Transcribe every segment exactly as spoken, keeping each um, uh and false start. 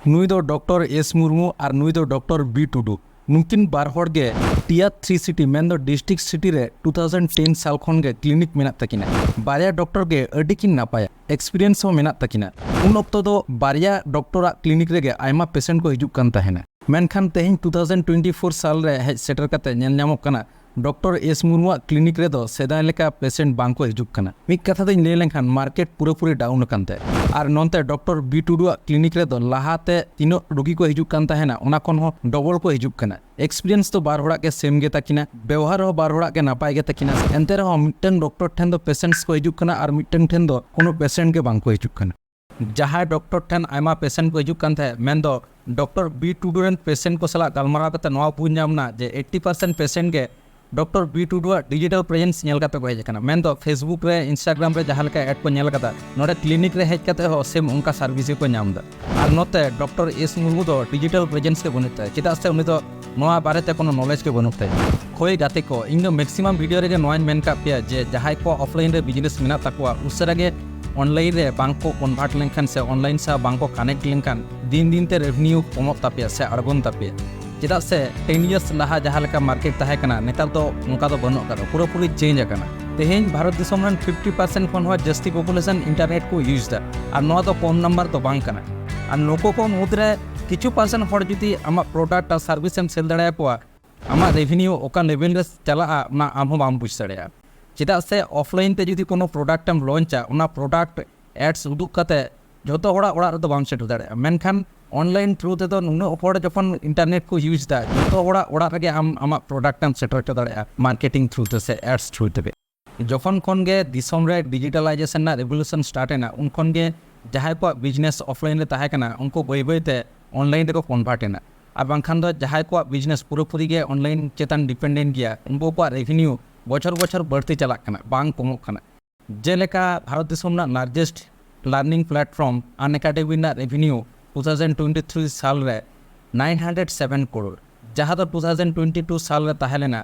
ᱱᱩᱭ ᱫᱚ doctor S Murmu ᱟᱨ ᱱᱩᱭ ᱫᱚ ᱰᱚᱠᱴᱚᱨ ᱵᱤ ᱴᱩᱰᱩ᱾ ᱱᱩᱠᱤᱱ ᱵᱟᱨ ᱦᱚᱲ ᱜᱮ ᱴᱤᱭᱟᱨ ᱛᱷᱨᱤ ᱥᱤᱴᱤ, ᱢᱮᱱᱫᱚ ᱰᱤᱥᱴᱨᱤᱠᱴ ᱥᱤᱴᱤ ᱨᱮ ᱴᱩ ᱛᱷᱟᱣᱡᱮᱱᱰ ᱴᱮᱱ ᱥᱟᱞ ᱠᱷᱚᱱ ᱜᱮ ᱠᱞᱤᱱᱤᱠ ᱢᱮᱱᱟᱜ ᱛᱟᱹᱠᱤᱱᱟ᱾ ᱵᱟᱨᱭᱟ ᱰᱚᱠᱴᱚᱨ ᱜᱮ ᱟᱹᱰᱤ ᱠᱤᱱ ᱱᱟᱯᱟᱭᱟ, ᱮᱠᱥᱯᱤᱨᱤᱭᱮᱱᱥ ᱦᱚᱸ ᱢᱮᱱᱟᱜ ᱛᱟᱹᱠᱤᱱᱟ᱾ ᱩᱱ ᱚᱠᱛᱚ ᱫᱚ ᱵᱟᱨᱭᱟ ᱰᱚᱠᱴᱚᱨᱟᱜ ᱠᱞᱤᱱᱤᱠ ᱨᱮᱜᱮ ᱟᱭᱢᱟ ᱯᱮᱥᱮᱱᱴ ᱠᱚ ᱦᱤᱡᱩᱜ ᱠᱟᱱ ᱛᱟᱦᱮᱱᱟ᱾ ᱢᱮᱱᱠᱷᱟᱱ ᱛᱮᱦᱮᱧ ᱴᱩ ᱛᱷᱟᱣᱡᱮᱱᱰ ᱴᱩᱭᱮᱱᱴᱤ ᱯᱷᱳᱨ ᱥᱟᱞ ᱨᱮ ᱦᱮᱡ ᱥᱮᱴᱮᱨ ᱠᱟᱛᱮ ᱧᱮᱞ ᱧᱟᱢᱚᱜ ᱠᱟᱱᱟ, ᱰᱚᱠᱴᱚᱨ ᱮᱥ ᱢᱩᱨᱢᱩᱣᱟᱜ ᱠᱞᱤᱱᱤᱠ ᱨᱮᱫᱚ ᱥᱮᱫᱟᱭ ᱞᱮᱠᱟ ᱯᱮᱥᱮᱱᱴ ᱵᱟᱝ ᱠᱚ ᱦᱤᱡᱩᱜ ᱠᱟᱱᱟ᱾ ᱢᱤᱫ ᱠᱟᱛᱷᱟ ᱛᱮᱧ ᱞᱟᱹᱭ ᱞᱮᱱᱠᱷᱟᱱ, ᱢᱟᱨᱠᱮᱴ ᱯᱩᱨᱟᱹᱯᱩᱨᱤ ᱰᱟᱣᱩᱱ ᱟᱠᱟᱱ ᱛᱟᱭᱟ᱾ ᱟᱨ ᱱᱚᱱᱛᱮ ᱰᱚᱠᱴᱚᱨ ᱵᱤ ᱴᱩᱰᱩᱣᱟᱜ ᱠᱞᱤᱱᱤᱠ ᱨᱮᱫᱚ ᱞᱟᱦᱟᱛᱮ ᱛᱤᱱᱟᱹᱜ ᱨᱩᱜᱤ ᱠᱚ ᱦᱤᱡᱩᱜ ᱠᱟᱱ ᱛᱟᱦᱮᱱᱟ, ᱚᱱᱟ ᱠᱷᱚᱱ ᱦᱚᱸ ᱰᱚᱵᱚᱞ ᱠᱚ ᱦᱤᱡᱩᱜ ᱠᱟᱱᱟ᱾ ᱮᱠᱥᱯᱤᱨᱤᱭᱮᱱᱥ ᱫᱚ ᱵᱟᱨ ᱦᱚᱲᱟᱜ ᱜᱮ ᱥᱮᱢ ᱜᱮ ᱛᱟᱹᱠᱤᱱᱟ, ᱵᱮᱣᱦᱟᱨ ᱦᱚᱸ ᱵᱟᱨ ᱦᱚᱲᱟᱜ ᱜᱮ ᱱᱟᱯᱟᱭ ᱜᱮ ᱛᱟᱹᱠᱤᱱᱟ᱾ ᱮᱱᱛᱮ ᱨᱮᱦᱚᱸ ᱢᱤᱫᱴᱟᱝ ᱰᱚᱠᱴᱚᱨ ᱴᱷᱮᱱ ᱫᱚ ᱯᱮᱥᱮᱱᱴᱥ ᱠᱚ ᱦᱤᱡᱩᱜ ᱠᱟᱱᱟ ᱟᱨ ᱢᱤᱫᱴᱟᱝ ᱴᱷᱮᱱ ᱫᱚ ᱠᱳᱱᱳ ᱯᱮᱥᱮᱱᱴ ᱜᱮ ᱵᱟᱝ ᱠᱚ ᱦᱤᱡᱩᱜ ᱠᱟᱱᱟ᱾ ᱡᱟᱦᱟᱸᱭ ᱰᱚᱠᱴᱚᱨ ᱴᱷᱮᱱ ᱟᱭᱢᱟ ᱯᱮᱥᱮᱱᱴ ᱠᱚ ᱦᱤᱡᱩᱜ ᱠᱟᱱ ᱛᱟᱦᱮᱸᱫ, ᱢᱮᱱᱫᱚ ᱰᱚᱠᱴᱚᱨ ᱵᱤ ᱴᱩᱰᱩ ᱨᱮᱱ ᱯᱮᱥᱮᱱᱴ ᱠᱚ ᱥᱟᱞᱟᱜ ᱜᱟᱞᱢᱟᱨᱟᱣ ᱠᱟᱛᱮ ᱱᱚᱣᱟ ᱵᱩᱡᱽ ᱧᱟᱢ ᱮᱱᱟ ᱡᱮ ᱮᱭᱤᱴᱴᱤ ᱯᱟᱨᱥᱮᱱᱴ ᱯᱮᱥᱮᱱᱴ ᱜᱮ ᱰᱚᱠᱴᱚᱨ ᱵᱤ ᱴᱩᱰᱩᱣᱟᱜ ᱰᱤᱡᱤᱴᱟᱞ ᱯᱨᱮᱡᱮᱱᱥ ᱧᱮᱞ ᱠᱟᱛᱮ ᱠᱚ ᱦᱮᱡ ᱟᱠᱟᱱᱟ᱾ ᱢᱮᱱᱫᱚ ᱯᱷᱮᱥᱵᱩᱠ ᱨᱮ, ᱤᱱᱥᱴᱟᱜᱨᱟᱢ ᱨᱮ ᱡᱟᱦᱟᱸ ᱞᱮᱠᱟ ᱮᱰ ᱠᱚ ᱧᱮᱞ ᱟᱠᱟᱫᱟ, ᱱᱚᱰᱮ ᱠᱞᱤᱱᱤᱠ ᱨᱮ ᱦᱮᱡ ᱠᱟᱛᱮ ᱦᱚᱸ ᱥᱮᱢ ᱚᱱᱠᱟ ᱥᱟᱨᱵᱷᱤᱥ ᱜᱮᱠᱚ ᱧᱟᱢ ᱮᱫᱟ᱾ ᱟᱨ ᱱᱚᱛᱮ ᱰᱚᱠᱴᱚᱨ ᱮᱥ ᱢᱩᱨᱢᱩ ᱫᱚ ᱰᱤᱡᱤᱴᱟᱞ ᱯᱨᱮᱡᱮᱱᱥ ᱜᱮ ᱵᱟᱹᱱᱩᱜ ᱛᱟᱭᱟ, ᱪᱮᱫᱟᱜ ᱥᱮ ᱩᱱᱤ ᱫᱚ ᱱᱚᱣᱟ ᱵᱟᱨᱮᱛᱮ ᱠᱳᱱᱳ ᱱᱚᱞᱮᱡᱽ ᱜᱮ ᱵᱟᱹᱱᱩᱜ ᱛᱟᱭᱟ᱾ ᱦᱳᱭ ᱜᱟᱛᱮ ᱠᱚ, ᱤᱧ ᱫᱚ ᱢᱮᱠᱥᱤᱢᱟᱢ ᱵᱷᱤᱰᱤᱭᱳ ᱨᱮᱜᱮ ᱱᱚᱣᱟᱧ ᱢᱮᱱ ᱠᱟᱜ ᱯᱮᱭᱟ ᱡᱮ ᱡᱟᱦᱟᱸᱭ ᱠᱚ ᱚᱯᱷᱞᱟᱭᱤᱱ ᱨᱮ ᱵᱤᱡᱽᱱᱮᱥ ᱢᱮᱱᱟᱜ ᱛᱟᱠᱚᱣᱟ, ᱩᱥᱟᱹᱨᱟ ᱜᱮ ᱚᱱᱞᱟᱭᱤᱱ ᱨᱮ ᱵᱟᱝ ᱠᱚ ᱠᱚᱱᱵᱷᱟᱨᱴ ᱞᱮᱱᱠᱷᱟᱱ ᱥᱮ ᱚᱱᱞᱟᱭᱤᱱ ᱥᱟᱶ ᱵᱟᱝ ᱠᱚ ᱠᱟᱱᱮᱠᱴ ᱞᱮᱱᱠᱷᱟᱱ, ᱫᱤᱱ ᱫᱤᱱ ᱛᱮ ᱨᱮᱵᱷᱮᱱᱤᱭᱩ ᱠᱚᱢᱚᱜ ᱛᱟᱯᱮᱭᱟ ᱥᱮ ᱟᱬᱜᱚᱱ ᱛᱟᱯᱮᱭᱟ᱾ ᱪᱮᱫᱟᱜ ᱥᱮ ᱴᱮᱱ ᱤᱭᱟᱨᱥ ᱞᱟᱦᱟ ᱡᱟᱦᱟᱸ ᱞᱮᱠᱟ ᱢᱟᱨᱠᱮᱴ ᱛᱟᱦᱮᱸ ᱠᱟᱱᱟ, ᱱᱮᱛᱟᱨ ᱫᱚ ᱚᱱᱠᱟ ᱫᱚ ᱵᱟᱹᱱᱩᱜ ᱟᱠᱟᱫᱟ, ᱯᱩᱨᱟᱹᱯᱩᱨᱤ ᱪᱮᱧᱡᱽ ᱟᱠᱟᱱᱟ᱾ ᱛᱮᱦᱮᱧ ᱵᱷᱟᱨᱚᱛ ᱫᱤᱥᱚᱢ ᱨᱮᱱ ᱯᱷᱤᱯᱴᱤ ᱯᱟᱨᱥᱮᱱᱴ ᱠᱷᱚᱱ ᱦᱚᱸ ᱡᱟᱹᱥᱛᱤ ᱯᱚᱯᱩᱞᱮᱥᱚᱱ ᱤᱱᱴᱟᱨᱱᱮᱴ ᱠᱚ ᱤᱭᱩᱡᱽ ᱮᱫᱟ, ᱟᱨ ᱱᱚᱣᱟ ᱫᱚ ᱠᱚᱢ ᱱᱟᱢᱵᱟᱨ ᱫᱚ ᱵᱟᱝ ᱠᱟᱱᱟ᱾ ᱟᱨ ᱱᱩᱠᱩ ᱠᱚ ᱢᱩᱫᱽᱨᱮ ᱠᱤᱪᱷᱩ ᱯᱟᱨᱥᱮᱱᱴ ᱦᱚᱲ ᱡᱩᱫᱤ ᱟᱢᱟᱜ ᱯᱨᱚᱰᱟᱠᱴ ᱟᱨ ᱥᱟᱨᱵᱷᱤᱥ ᱮᱢ ᱥᱮᱞ ᱫᱟᱲᱮᱭᱟᱠᱚᱣᱟ, ᱟᱢᱟᱜ ᱨᱮᱵᱷᱮᱱᱤᱭᱩ ᱚᱠᱟ ᱞᱮᱵᱮᱞ ᱨᱮ ᱪᱟᱞᱟᱜᱼᱟ, ᱚᱱᱟ ᱟᱢ ᱦᱚᱸ ᱵᱟᱢ ᱵᱩᱡᱽ ᱫᱟᱲᱮᱭᱟᱜᱼᱟ᱾ ᱪᱮᱫᱟᱜ ᱥᱮ ᱚᱯᱷᱞᱟᱭᱤᱱ ᱛᱮ ᱡᱩᱫᱤ ᱠᱳᱱᱳ ᱯᱨᱚᱰᱟᱠᱴ ᱮᱢ ᱞᱚᱧᱪᱟ, ᱚᱱᱟ ᱯᱨᱚᱰᱟᱠᱴ ᱮᱰᱥ ᱩᱫᱩᱜ ᱠᱟᱛᱮ ᱡᱷᱚᱛᱚ ᱦᱚᱲᱟᱜ ᱚᱲᱟᱜ ᱨᱮᱫᱚ ᱵᱟᱢ ᱥᱮᱴᱮᱨ ᱫᱟᱲᱮᱭᱟᱜᱼᱟ᱾ ᱢᱮᱱᱠᱷᱟᱱ ᱚᱱᱞᱟᱭᱤᱱ ᱛᱷᱨᱩ ᱛᱮᱫᱚ ᱱᱩᱱᱟᱹᱜ ᱦᱚᱲ ᱡᱚᱠᱷᱚᱱ ᱤᱱᱴᱟᱨᱱᱮᱴ ᱠᱚ ᱤᱭᱩᱡᱽ ᱮᱫᱟ, ᱡᱷᱚᱛᱚ ᱦᱚᱲᱟᱜ ᱚᱲᱟᱜ ᱨᱮᱜᱮ ᱟᱢ ᱟᱢᱟᱜ ᱯᱨᱚᱰᱟᱠᱴ ᱮᱢ ᱥᱮᱴᱮᱨ ᱦᱚᱪᱚ ᱫᱟᱲᱮᱭᱟᱜᱼᱟ ᱢᱟᱨᱠᱮᱴᱤᱝ ᱛᱷᱨᱩ ᱛᱮ ᱥᱮ ᱮᱰᱥ ᱛᱷᱨᱩ ᱛᱮᱜᱮ᱾ ᱡᱚᱠᱷᱚᱱ ᱠᱷᱚᱱ ᱜᱮ ᱫᱤᱥᱚᱢ ᱨᱮ ᱰᱤᱡᱤᱴᱟᱞᱟᱭᱡᱮᱥᱚᱱ ᱨᱮᱱᱟᱜ ᱨᱮᱵᱷᱚᱞᱩᱥᱚᱱ ᱥᱴᱟᱨᱴ ᱮᱱᱟ, ᱩᱱ ᱠᱷᱚᱱ ᱜᱮ ᱡᱟᱦᱟᱸᱭ ᱠᱚᱣᱟᱜ ᱵᱤᱡᱽᱱᱮᱥ ᱚᱯᱷᱞᱟᱭᱤᱱ ᱨᱮ ᱛᱟᱦᱮᱸ ᱠᱟᱱᱟ, ᱩᱱᱠᱩ ᱵᱟᱹᱭ ᱵᱟᱹᱭ ᱛᱮ ᱚᱱᱞᱟᱭᱤᱱ ᱨᱮᱠᱚ ᱠᱚᱱᱵᱷᱟᱨᱴ ᱮᱱᱟ᱾ ᱟᱨ ᱵᱟᱝᱠᱷᱟᱱ ᱫᱚ ᱡᱟᱦᱟᱸᱭ ᱠᱚᱣᱟᱜ ᱵᱤᱡᱽᱱᱮᱥ ᱯᱩᱨᱟᱹᱯᱩᱨᱤ ᱜᱮ ᱚᱱᱞᱟᱭᱤᱱ ᱪᱮᱛᱟᱱ ᱰᱤᱯᱮᱱᱰᱮᱱᱴ ᱜᱮᱭᱟ, ᱩᱱᱠᱩ ᱠᱚᱣᱟᱜ ᱨᱮᱵᱷᱮᱱᱤᱭᱩ ᱵᱚᱪᱷᱚᱨ ᱵᱚᱪᱷᱚᱨ ᱵᱟᱹᱲᱛᱤ ᱪᱟᱞᱟᱜ ᱠᱟᱱᱟ, ᱵᱟᱝ ᱠᱚᱢᱚᱜ ᱠᱟᱱᱟ᱾ ᱡᱮᱞᱮᱠᱟ ᱵᱷᱟᱨᱚᱛ ᱫᱤᱥᱚᱢ ᱨᱮᱱᱟᱜ ᱞᱟᱨᱡᱮᱥᱴ ᱞᱟᱨᱱᱤᱝ ᱯᱞᱟᱴᱯᱷᱚᱨᱢ ᱟᱱ ᱮᱠᱟᱰᱮᱢᱤ ᱨᱮᱱᱟᱜ ᱨᱮᱵᱷᱮᱱᱤᱭᱩ ᱴᱩ ᱛᱷᱟᱣᱡᱮᱱᱰ ᱴᱩᱭᱮᱱᱴᱤ ᱛᱷᱨᱤ ᱥᱟᱞ ᱨᱮ ᱱᱟᱭᱤᱱ ᱦᱟᱱᱰᱨᱮᱰ ᱥᱮᱵᱷᱮᱱ ᱠᱨᱳᱲ, ᱡᱟᱦᱟᱸ ᱫᱚ ᱴᱩ ᱛᱷᱟᱣᱡᱮᱱᱰ ᱴᱩᱭᱮᱱᱴᱤ ᱴᱩ ᱥᱟᱞ ᱨᱮ ᱛᱟᱦᱮᱸ ᱞᱮᱱᱟ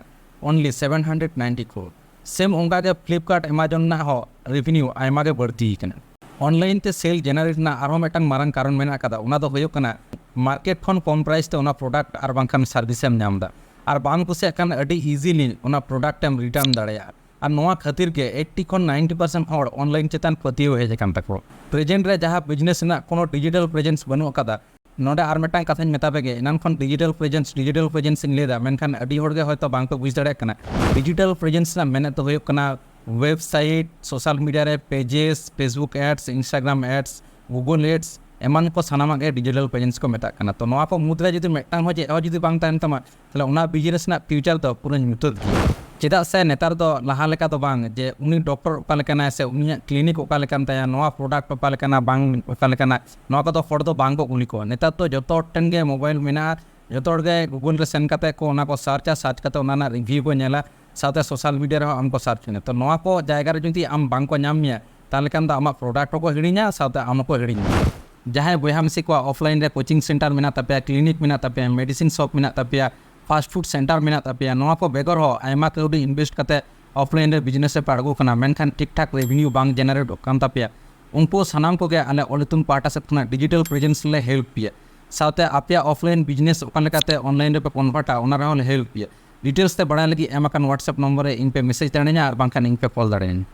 ᱚᱱᱞᱤ ᱥᱮᱵᱷᱮᱱ ᱦᱟᱱᱰᱨᱮᱰ ᱱᱟᱭᱤᱱᱴᱤ ᱠᱨᱳᱲ᱾ ᱥᱮᱢ ᱚᱱᱠᱟ ᱜᱮ ᱯᱷᱞᱤᱯᱠᱟᱨᱴ, ᱮᱢᱟᱡᱚᱱ ᱨᱮᱱᱟᱜ ᱦᱚᱸ ᱨᱮᱵᱷᱮᱱᱤᱭᱩ ᱟᱭᱢᱟ ᱜᱮ ᱵᱟᱹᱲᱛᱤ ᱟᱠᱟᱱᱟ᱾ ᱚᱱᱞᱟᱭᱤᱱ ᱛᱮ ᱥᱮᱞ ᱡᱮᱱᱟᱨᱮᱴ ᱨᱮᱱᱟᱜ ᱟᱨᱦᱚᱸ ᱢᱤᱫᱴᱟᱝ ᱢᱟᱨᱟᱝ ᱠᱟᱨᱚᱱ ᱢᱮᱱᱟᱜ ᱟᱠᱟᱫᱟ, ᱚᱱᱟ ᱫᱚ ᱦᱩᱭᱩᱜ ᱠᱟᱱᱟ ᱢᱟᱨᱠᱮᱴ ᱠᱷᱚᱱ ᱠᱚᱢ ᱯᱨᱟᱭᱤᱥ ᱛᱮ ᱚᱱᱟ ᱯᱨᱚᱰᱟᱠᱴ ᱟᱨ ᱵᱟᱝᱠᱷᱟᱱ ᱥᱟᱨᱵᱷᱤᱥ ᱮᱢ ᱧᱟᱢ ᱮᱫᱟ᱾ ᱟᱨ ᱵᱟᱝ ᱠᱩᱥᱤᱭᱟᱜ ᱠᱷᱟᱱ ᱟᱹᱰᱤ ᱤᱡᱤᱞᱤ ᱚᱱᱟ ᱯᱨᱚᱰᱟᱠᱴ ᱮᱢ ᱨᱤᱴᱟᱨᱱ ᱫᱟᱲᱮᱭᱟᱜᱼᱟ᱾ ᱟᱨ ᱱᱚᱣᱟ ᱠᱷᱟᱹᱛᱤᱨ ᱜᱮ ᱮᱭᱤᱴᱴᱤ ᱠᱷᱚᱱ ᱱᱟᱭᱤᱱᱴᱤ ᱯᱟᱨᱥᱮᱱᱴ ᱦᱚᱲ ᱚᱱᱞᱟᱭᱤᱱ ᱪᱮᱛᱟᱱ ᱯᱟᱹᱛᱭᱟᱹᱣ ᱦᱮᱡ ᱟᱠᱟᱱ ᱛᱟᱠᱚᱣᱟ᱾ ᱯᱨᱮᱡᱮᱱᱴ ᱨᱮ ᱡᱟᱦᱟᱸ ᱵᱤᱡᱽᱱᱮᱥ ᱨᱮᱱᱟᱜ ᱠᱳᱱᱳ ᱰᱤᱡᱤᱴᱟᱞ ᱯᱨᱮᱡᱮᱱᱥ ᱵᱟᱹᱱᱩᱜ ᱟᱠᱟᱫᱟ, ᱱᱚᱰᱮ ᱟᱨ ᱢᱤᱫᱴᱟᱝ ᱠᱟᱛᱷᱟᱧ ᱢᱮᱛᱟ ᱯᱮᱜᱮ, ᱮᱱᱟᱝ ᱠᱷᱚᱱ ᱰᱤᱡᱤᱴᱟᱞ ᱯᱨᱮᱡᱮᱱᱥ ᱰᱤᱡᱤᱴᱟᱞ ᱯᱨᱮᱡᱮᱱᱥ ᱤᱧ ᱞᱟᱹᱭᱫᱟ, ᱢᱮᱱᱠᱷᱟᱱ ᱟᱹᱰᱤ ᱦᱚᱲ ᱜᱮ ᱦᱚᱭᱛᱳ ᱵᱟᱝ ᱠᱚ ᱵᱩᱡᱽ ᱫᱟᱲᱮᱭᱟᱜ ᱠᱟᱱᱟ᱾ ᱰᱤᱡᱤᱴᱟᱞ ᱯᱨᱮᱡᱮᱱᱥ ᱨᱮᱱᱟᱜ ᱢᱮᱱᱮᱫ ᱫᱚ ᱦᱩᱭᱩᱜ ᱠᱟᱱᱟ ᱣᱮᱵᱥᱟᱭᱤᱴ, ᱥᱳᱥᱟᱞ ᱢᱤᱰᱤᱭᱟ ᱨᱮ ᱯᱮᱡᱮᱥ, Facebook ads, Instagram ads, Google ads, ᱮᱢᱟᱱ ᱠᱚ ᱥᱟᱱᱟᱢᱟᱜ ᱜᱮ ᱰᱤᱡᱤᱴᱟᱞ ᱯᱨᱮᱡᱮᱱᱥ ᱠᱚ ᱢᱮᱛᱟᱜ ᱠᱟᱱᱟ᱾ ᱛᱚ ᱱᱚᱣᱟ ᱠᱚ ᱢᱩᱫᱽᱨᱮ ᱡᱩᱫᱤ ᱢᱤᱫᱴᱟᱝ ᱦᱚᱸ ᱪᱮᱫ ᱦᱚᱸ ᱡᱩᱫᱤ ᱵᱟᱝ ᱛᱟᱦᱮᱱ ᱛᱟᱢᱟ, ᱛᱟᱦᱚᱞᱮ ᱚᱱᱟ ᱵᱤᱡᱽᱱᱮᱥ ᱨᱮᱱᱟᱜ ᱯᱷᱤᱭᱩᱪᱟᱨ ᱫᱚ ᱯᱩᱨᱟᱹ ᱧᱩᱛᱟᱹᱛ ᱜᱮᱭᱟ᱾ ᱪᱮᱫᱟᱜ ᱥᱮ ᱱᱮᱛᱟᱨ ᱫᱚ ᱞᱟᱦᱟ ᱞᱮᱠᱟ ᱫᱚ ᱵᱟᱝ ᱡᱮ ᱩᱱᱤ ᱰᱚᱠᱴᱚᱨ ᱚᱠᱟ ᱞᱮᱠᱟᱱᱟᱭ ᱥᱮ ᱩᱱᱤᱭᱟᱜ ᱠᱞᱤᱱᱤᱠ ᱚᱠᱟ ᱞᱮᱠᱟᱱ ᱛᱟᱭᱟ, ᱱᱚᱣᱟ ᱯᱨᱚᱰᱟᱠᱴ ᱚᱠᱟ ᱞᱮᱠᱟᱱᱟ ᱵᱟᱝ ᱚᱠᱟ ᱞᱮᱠᱟᱱᱟ, ᱱᱚᱣᱟ ᱠᱚᱫᱚ ᱦᱚᱲ ᱫᱚ ᱵᱟᱝ ᱠᱚ ᱠᱩᱞᱤ ᱠᱚᱣᱟ᱾ ᱱᱮᱛᱟᱨ ᱫᱚ ᱡᱚᱛᱚ ᱦᱚᱲ ᱴᱷᱮᱱ ᱜᱮ ᱢᱳᱵᱟᱭᱤᱞ ᱢᱮᱱᱟᱜᱼᱟ, ᱡᱚᱛᱚ ᱦᱚᱲ ᱜᱮ ᱜᱩᱜᱩᱞ ᱨᱮ ᱥᱮᱱ ᱠᱟᱛᱮ ᱠᱚ ᱚᱱᱟ ᱠᱚ ᱥᱟᱨᱪᱟ, ᱥᱟᱨᱪ ᱠᱟᱛᱮ ᱚᱱᱟ ᱨᱮᱱᱟᱜ ᱨᱤᱵᱷᱤᱭᱩ ᱠᱚ ᱧᱮᱞᱟ, ᱥᱟᱶᱛᱮ ᱥᱳᱥᱟᱞ ᱢᱤᱰᱤᱭᱟ ᱨᱮᱦᱚᱸ ᱟᱢ ᱠᱚ ᱥᱟᱨᱪ ᱢᱮᱭᱟ᱾ ᱛᱚ ᱱᱚᱣᱟ ᱠᱚ ᱡᱟᱭᱜᱟ ᱨᱮ ᱡᱩᱫᱤ ᱟᱢ ᱵᱟᱝ ᱠᱚ ᱧᱟᱢ ᱢᱮᱭᱟ, ᱛᱟᱦᱚᱞᱮ ᱠᱷᱟᱱ ᱫᱚ ᱟᱢᱟᱜ ᱯᱨᱚᱰᱟᱠᱴ ᱦᱚᱸᱠᱚ ᱦᱤᱲᱤᱧᱟ, ᱥᱟᱶᱛᱮ ᱟᱢ ᱦᱚᱸᱠᱚ ᱦᱤᱲᱤᱧᱟ᱾ ᱡᱟᱦᱟᱸᱭ ᱵᱚᱭᱦᱟ ᱢᱤᱥᱤ ᱠᱚᱣᱟᱜ ᱚᱯᱷᱞᱟᱭᱤᱱ ᱨᱮ ᱠᱳᱪᱤᱝ ᱥᱮᱱᱴᱟᱨ ᱢᱮᱱᱟᱜ ᱛᱟᱯᱮᱭᱟ, ᱠᱞᱤᱱᱤᱠ ᱢᱮᱱᱟᱜ ᱛᱟᱯᱮᱭᱟ, ᱢᱮᱰᱤᱥᱤᱱ ᱥᱚᱯ ᱢᱮᱱᱟᱜ ᱛᱟᱯᱮᱭᱟ, ᱯᱷᱟᱥᱴ ᱯᱷᱩᱰ ᱥᱮᱱᱴᱟᱨ ᱢᱮᱱᱟᱜ ᱛᱟᱯᱮᱭᱟ, ᱱᱚᱣᱟ ᱠᱚ ᱵᱮᱜᱚᱨ ᱦᱚᱸ ᱟᱭᱢᱟ ᱠᱟᱹᱣᱰᱤ ᱤᱱᱵᱷᱮᱥᱴ ᱠᱟᱛᱮ ᱚᱯᱷᱞᱟᱭᱤᱱ ᱨᱮ ᱵᱤᱡᱽᱱᱮᱥ ᱨᱮᱯᱮ ᱟᱬᱜᱚ ᱠᱟᱱᱟ, ᱢᱮᱱᱠᱷᱟᱱ ᱴᱷᱤᱠ ᱴᱷᱟᱠ ᱨᱮᱵᱷᱤᱱᱤᱭᱩ ᱵᱟᱝ ᱡᱮᱱᱟᱨᱮᱴᱚᱜ ᱠᱟᱱ ᱛᱟᱯᱮᱭᱟ, ᱩᱱᱠᱩ ᱥᱟᱱᱟᱢ ᱠᱚᱜᱮ ᱟᱞᱮ ᱚᱞ ᱤᱛᱩᱱ ᱯᱟᱦᱴᱟ ᱥᱮᱫ ᱠᱷᱚᱱᱟᱜ ᱰᱤᱡᱤᱴᱟᱞ ᱯᱨᱮᱡᱮᱱᱥ ᱞᱮ ᱦᱮᱞᱯ ᱯᱮᱭᱟ᱾ ᱥᱟᱶᱛᱮ ᱟᱯᱮᱭᱟᱜ ᱚᱯᱷᱞᱟᱭᱤᱱ ᱵᱤᱡᱽᱱᱮᱥ ᱚᱠᱟ ᱞᱮᱠᱟᱛᱮ ᱚᱱᱞᱟᱭᱤᱱ ᱨᱮᱯᱮ ᱠᱚᱱᱵᱷᱟᱨᱴᱟ, ᱚᱱᱟ ᱨᱮᱦᱚᱸ ᱞᱮ ᱦᱮᱞᱯ ᱯᱮᱭᱟ᱾ ᱰᱤᱴᱮᱞᱥ ᱛᱮ ᱵᱟᱲᱟᱭ ᱞᱟᱹᱜᱤᱫ ᱮᱢ ᱟᱠᱟᱱ WhatsApp ᱱᱚᱢᱵᱚᱨ ᱨᱮ ᱤᱧ ᱯᱮ ᱢᱮᱥᱮᱡᱽ ᱫᱟᱲᱮᱭᱟᱹᱧᱟ ᱟᱨ ᱵᱟᱝᱠᱷᱟᱱ ᱤᱧ ᱯᱮ ᱠᱚᱞ ᱫᱟᱲᱮᱭᱟᱹᱧᱟ᱾